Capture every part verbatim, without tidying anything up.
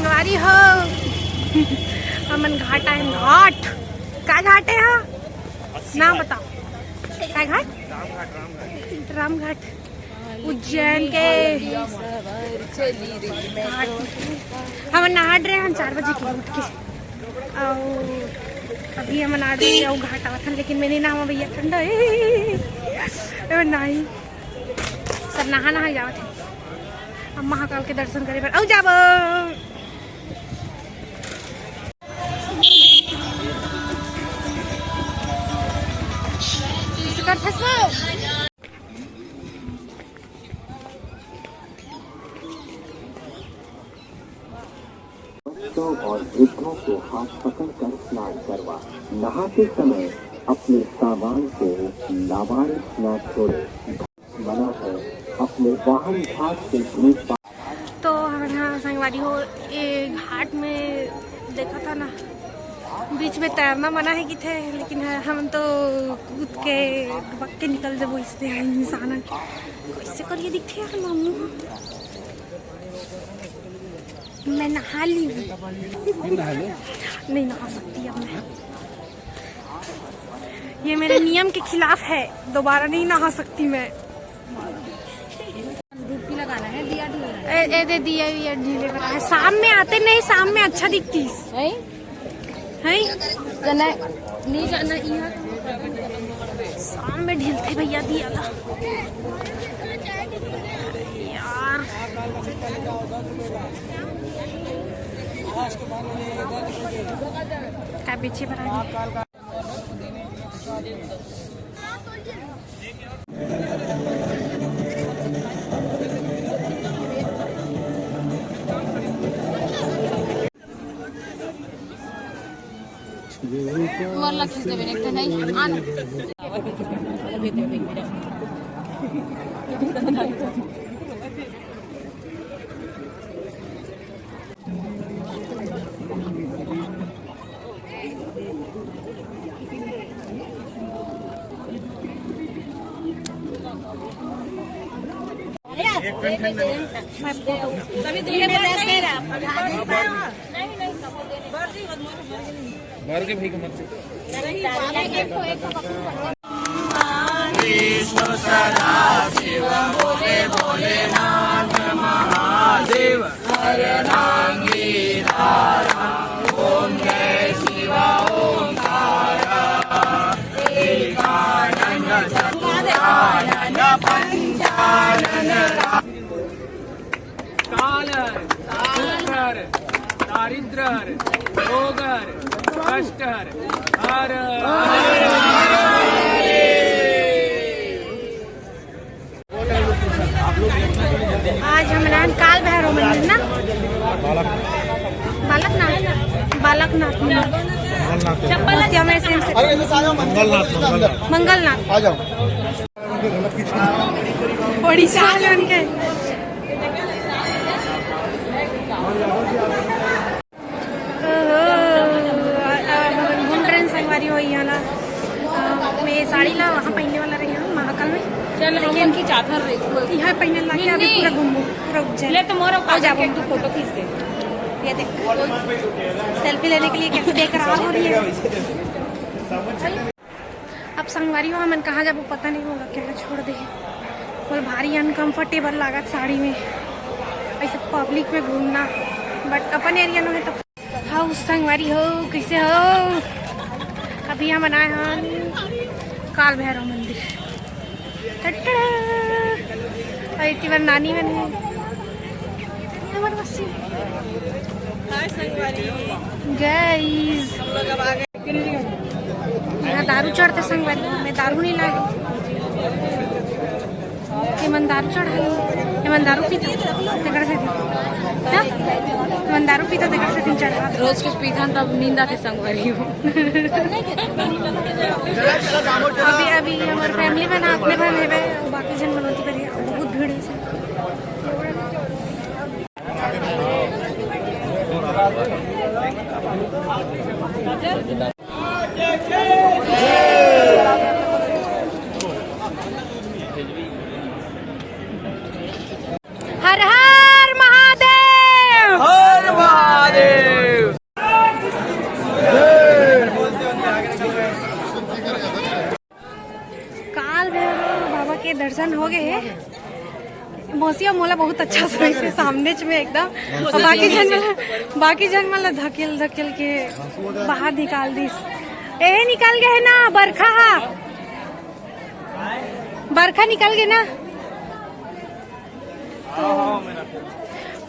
सवारी हो, हमन घाट आए, घाट। का घाट है हा? नाम बताओ। का घाट? राम घाट। उज्जैन के घाट। हमन नहा रहे हैं चार बजे के उठ के। अउ अभी हमन आठ बजे अउ घाट आवत हन, लेकिन मैं नहीं नहावा भैया, ठंडा है। ए, नहीं। सब नहा नहा जावत है। अब महाकाल के दर्शन करे बर अउ जाबो। बच्चों और वृद्धों को हाथ पकड़कर स्नान करवा। नहाते समय अपने सामान को लावारिस ना छोड़े। मना है, अपने वाहन घाट से दूर। तो हमन ह संगवारी हो, ए घाट में देखा था ना, बीच में तैरना मना है किथे, लेकिन ह-, हमन तो कूद के डुबक के निकल देबो, इसने इंसान कैसे करिए दिखते यार मामू। मैं नहा ली हूँ। नहीं नहा सकती अब मैं। ये मेरे नियम के खिलाफ है, दोबारा नहीं नहा सकती मैं। डुबकी लगाना है, दिया ढीला है। ए, ए दे दिया, ये ढीले करा है। शाम में आते नहीं, शाम में अच्छा दिखती। है? है? जना नहीं जाना यहाँ। शाम में ढीलते भैया दिया था। यार। का पीछे बना। मोर ला खींच देबे, एक ठन है, आन। भर के भीख मत। विष्णु सदा शिव बोले भोलेनाथ महादेव। काल हर, दुख हर, दारिद्र हर, रोग हर, कष्ट हर, हर, हर। आज हमन आन काल भैरव मंदिर ना, बालकनाथ, बालकनाथ मंदिर। उसी में से, से मंगलनाथ, मंगलनाथ। मंगलनाथ। आ जाओ। ओडिशा वाले उनके। ओहो, अ, अ, हमन घूम रहे हैं संगवारी हो यहाँ ला। अ, मैं साड़ी ला वहाँ पहनने वाला रही हूँ महाकाल में। चल, लेकिन हमन की चादर रे, तू यहाँ पहनने लागे, अभी नहीं। पूरा घूमो, पूरा उज्जैन। ले तो मोर और काजल जाबो। के एक ठो फोटो खींच दे। ये देख, सेल्फी लेने के लिए कैसे बेकरार हो रही है। अब संगवारी हो, हमन कहाँ जाबो पता नहीं होगा, क्या छोड़ दे। बोल, भारी अनकंफर्टेबल लागत साड़ी में, ऐसे पब्लिक में घूमना, बट अपन एरिया में है तो। हाँ, उस संगवारी हो, कैसे हो? अभी हमन आए हन काल भैरव मंदिर। टटड़ा। और इतनी बार नानी मन है। हमारे पास से। हाय संगवारी। गाइस। हम लोग अब आ गए। यहाँ दारू चढ़ते संगवारी, मैं दारू नहीं लाई। एमन दारू चढ़ाई, एमन दारू पीता, तेकर से। हाँ? एमन दारू पीता, तेकर से दिन चढ़ा। रोज कुछ पीथन तब नींद आथे संगवारी हो। अभी, अभी हमर फैमिली में ना अपने भाई में बे, बाकी जन मनोती करिए, बहुत भीड़ है इसे। हर हर महादेव। हर महादेव। मौसी ह मोला बहुत अच्छा समझिस हे सामने च में एकदम। अउ बाकी झन मन, बाकी झन मन ला धकेल धकेल के बाहर निकाल दिस। ए, निकल गे हे ना बरखा हा, बरखा निकल गे ना। तो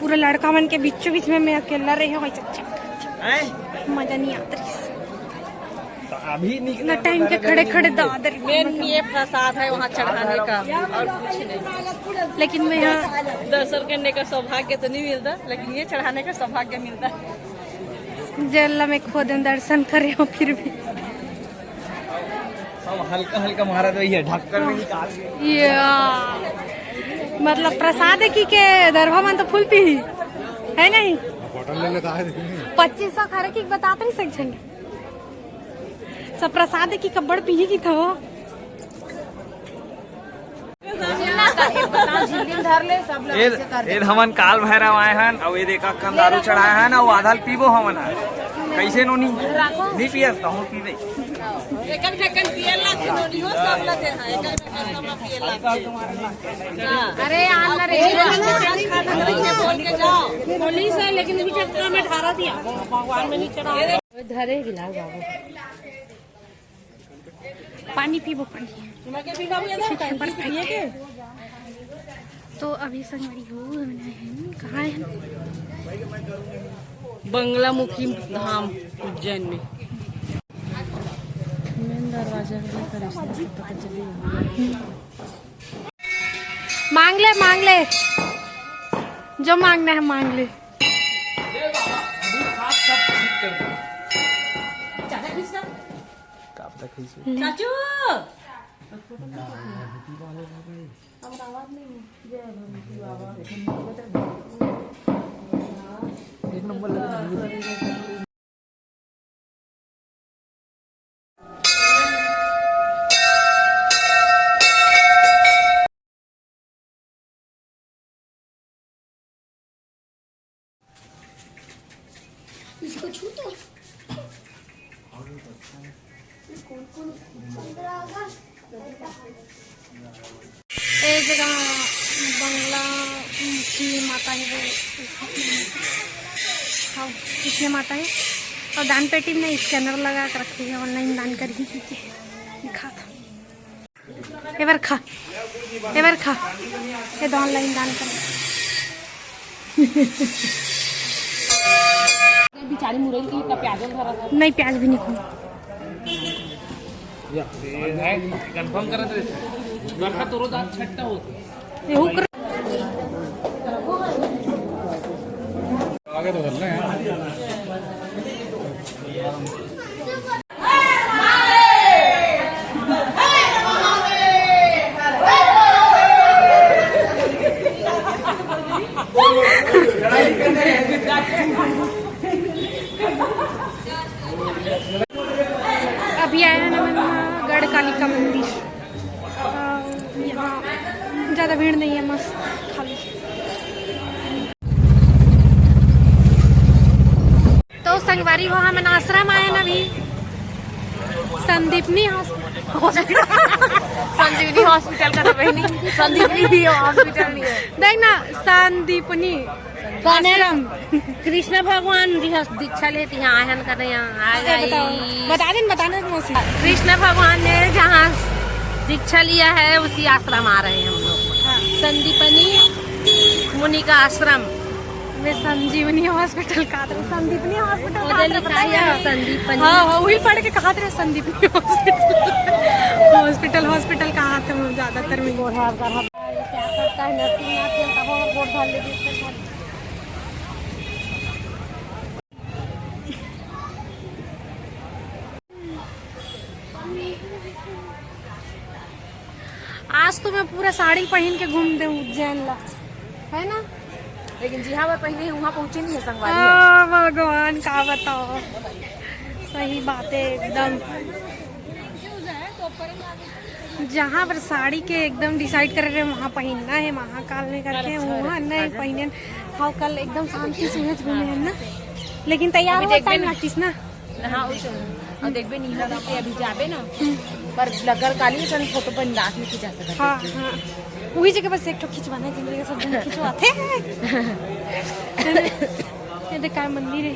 पूरा लड़का मन के बीचों बीच में मैं अकेला रहे हूँ, वैसे अच्छा, अच्छा, मजा नहीं आता रहिस। तो अभी निकले ना, टाइम के खड़े खड़े दादर। मेन ये प्रसाद है वहाँ चढ़ाने का, और कुछ नहीं। लेकिन मैं यहाँ दर्शन करने का सौभाग्य तो नहीं मिलता, लेकिन ये चढ़ाने का सौभाग्य मिलता। जेल ला मैं खुद दर्शन करे हूँ, फिर भी सब हल्का हल्का मारा तो ये ढक्कन में निकाल के। ये, आ, मतलब प्रसाद की के दरभा मन तो फूल पी ही, है नहीं? बॉटल ले लेता है, देखिए। पच्चीस सौ खा रहे कि बतात नहीं सक झन। सब प्रसाद की कब्बड़ पी ही की था वो। ए, ए, हमन काल भैरव आए हन, अउ ए देखा कन दारू चढ़ाए हन, अउ आधा ल पीबो हमन ह। कैसे नोनी? नहीं पियस, तो हम पीबे। अरे, आन ना रे। पुलिस है, लेकिन अभी चक्कर में ठारा दिया। भगवान में नहीं चढ़ा। धरे गिलास बाबू। पानी पीबो, पानी। तो अभी संगवारी हो, हमन आए हन, कहाँ आए हन? बंगलामुखी धाम उज्जैन में। मेन दरवाजा के लेकर पता चली। मांग ले, मांग ले, जो मांगना है मांग ले। चाचू। एक नंबर लग रहा है। इसको छू तो। ये जगह बंगला मुखी माता है वो। हाँ, कृष्ण माता है। और दान पेटी में स्कैनर लगा के रखे हैं, ऑनलाइन दान कर ही दीजिए। दिखा था। एबर खा, एबर खा, ये तो ऑनलाइन दान कर। बेचारी मुरई के इतना प्याज धरा था। नहीं, प्याज भी नहीं खाऊं। कंफर्म करा तो बरखा तो रोज आज छट्टा होता है। ये हुक आगे तो चल रहे हैं। अभी आए हन हमन ह गढ़ कालिका मंदिर। अ, यहाँ ज्यादा भीड़ नहीं है, मस्त खाली। तो संगवारी हो, हमन आश्रम आए हन अभी, संदीपनी हॉस्पिटल। संजीवनी हॉस्पिटल का तो बहनी, संदीपनी भी हॉस्पिटल नहीं है। देख ना, संदीपनी आश्रम। कृष्ण भगवान जी हस-, दीक्षा लेती हैं, आए हन कर यहाँ आ ए, बताओ, गई। बता देन, बता देन मौसी। कृष्ण भगवान ने जहाँ दीक्षा लिया है, उसी आश्रम आ रहे हैं हम लोग। हाँ। संदीपनी मुनि का आश्रम। मैं संजीवनी हॉस्पिटल का तो संदीपनी हॉस्पिटल का उधर तो लिखा बताया है। संदीपनी। हाँ, हाँ, वही पढ़ के कहा थे संदीपनी हॉस्पिटल। हॉस्पिटल, हॉस्पिटल कहा थे ज्यादातर में। क्या करता है नरसिंहनाथ जी, तब और वोट डाल लेते हैं। आज तो मैं पूरा साड़ी पहन के घूम दे उज्जैन ला, है ना? लेकिन जिहाँ पर पहने हैं, वहाँ पहुँचे नहीं है संगवारी। आ, भगवान का बताओ, सही बात है एकदम। जहाँ पर साड़ी के एकदम डिसाइड कर रहे हैं, वहाँ पहनना है, महाकाल में करके, वहाँ नहीं पहने। हाँ, कल एकदम शांति से घूमे हैं ना, लेकिन तैयार अभी हुआ देख टाइम लेना। लागतिस ना। हाँ, उस अउ देखबे, नीला रात के अभी जाबे ना, पर लकर काली सन फोटो बिंदास में खिंचा सकत हे। हाँ, हाँ। उही जगह बस एक ठो खिंचवाना हे, जिंदगी के सब जन खिंचवाथे। ये देख, काय मंदिर हे।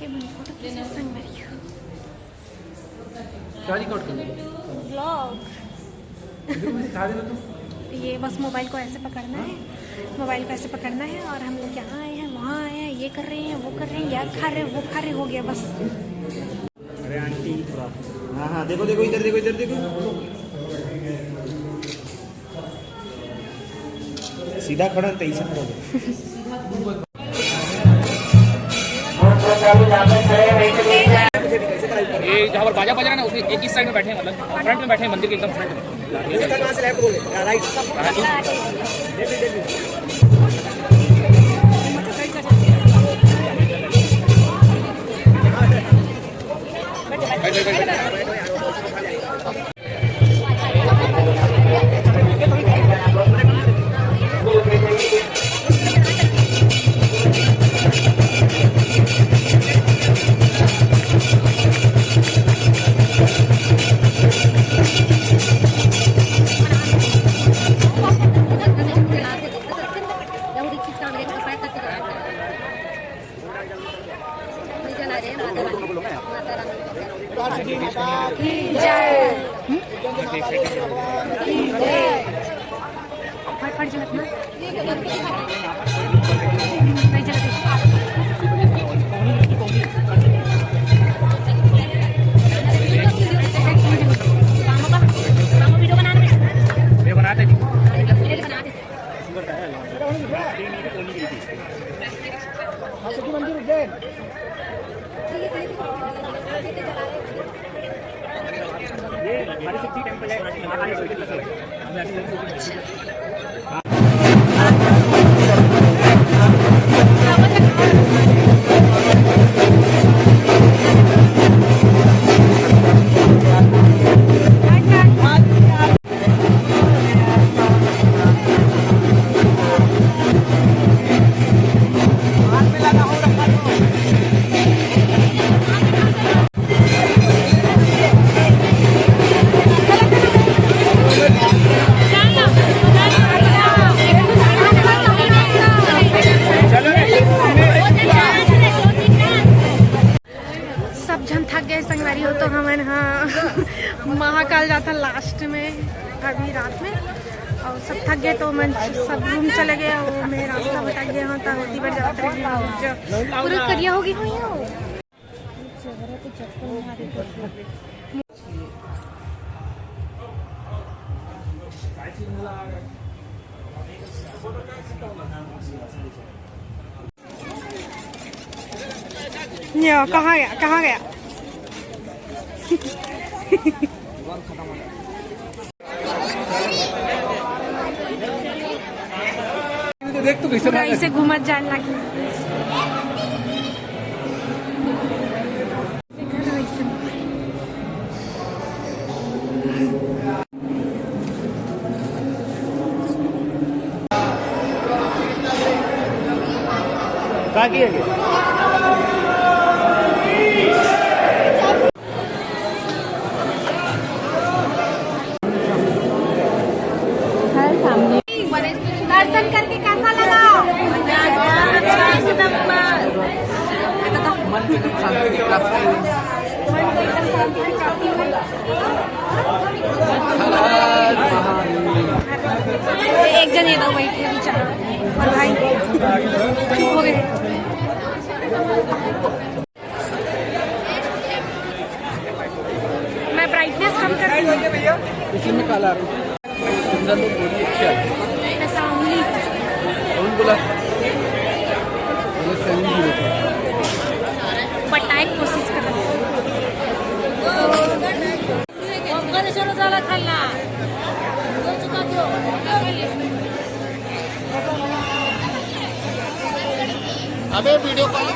ये मन फोटो खींचे संगवारी हो। क्या रिकॉर्ड करना है? ब्लॉग। मुझे कुछ सिखा देना तुम। ये बस मोबाइल को ऐसे पकड़ना है, मोबाइल को ऐसे पकड़ना है और हम लोग यहाँ आए हैं, वहाँ आए हैं, ये कर रहे हैं, वो कर रहे हैं, ये खा रहे हैं, वो खा रहे हैं, हो गया बस। अरे आंटी, हाँ, हाँ, देखो, देखो, इधर देखो, इधर देखो। सीधा खड़ा, तैसे खड़ा हो। ये जहाँ पर बाजा बज रहा है ना, उसमें एक इस साइड में बैठे हैं, मतलब फ्रंट में बैठे हैं, मंदिर के एकदम फ्रंट में। फट फट जलत ना। नहीं जलत। वीडियो बना दे। हाँ, सिद्धि मंदिर उज्जैन। ये हमारे सिद्धि टेम्पल है, महाकाली मंदिर। सब झन थक गए संगवारी हो, तो हमन ह महाकाल जाथन लास्ट में अभी रात में, अउ सब थक गए तो मन सब रूम चले गए, अउ मैं रास्ता भटक गए हूँ, तो ओती बर जात रहे हैं। पूरा करिया हो गई हुई हो। ये कहाँ गया, कहाँ गया? देख तू कैसे पूरा भाग ऐसे घूमत जाने लगी। का किया गया? हर सामने। दर्शन करके कैसा लगा? मन को एकदम शांति की प्राप्ति हुई। एक जन ये दो बैठे बेचारा और भाई चुप हो गए। मैं ब्राइटनेस कम कर दी हूँ। इसमें काला आ रहा है। सुंदर लोग बोली अच्छी आ रही है। ऐसा उंगली। कौन बोला? बोले सैनी जी। अबे वीडियो कॉल।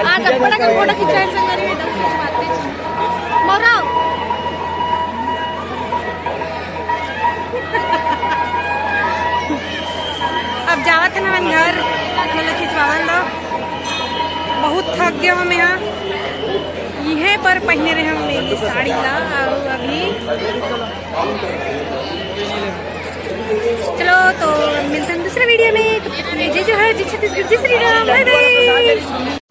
आज अब बड़ा कर फोटो खिंचाए संग करी, एकदम कुछ बात नहीं। मौरा। अब जावत है ना मन घर, मतलब खिंचवावन दो। बहुत थक गया हूँ मैं यहाँ। यह पर पहने रहे हमने ये साड़ी ला, और अभी चलो तो मिलते हैं दूसरे वीडियो में। तो ये जो है, जय छत्तीसगढ़, जय श्री राम, बाय बाय।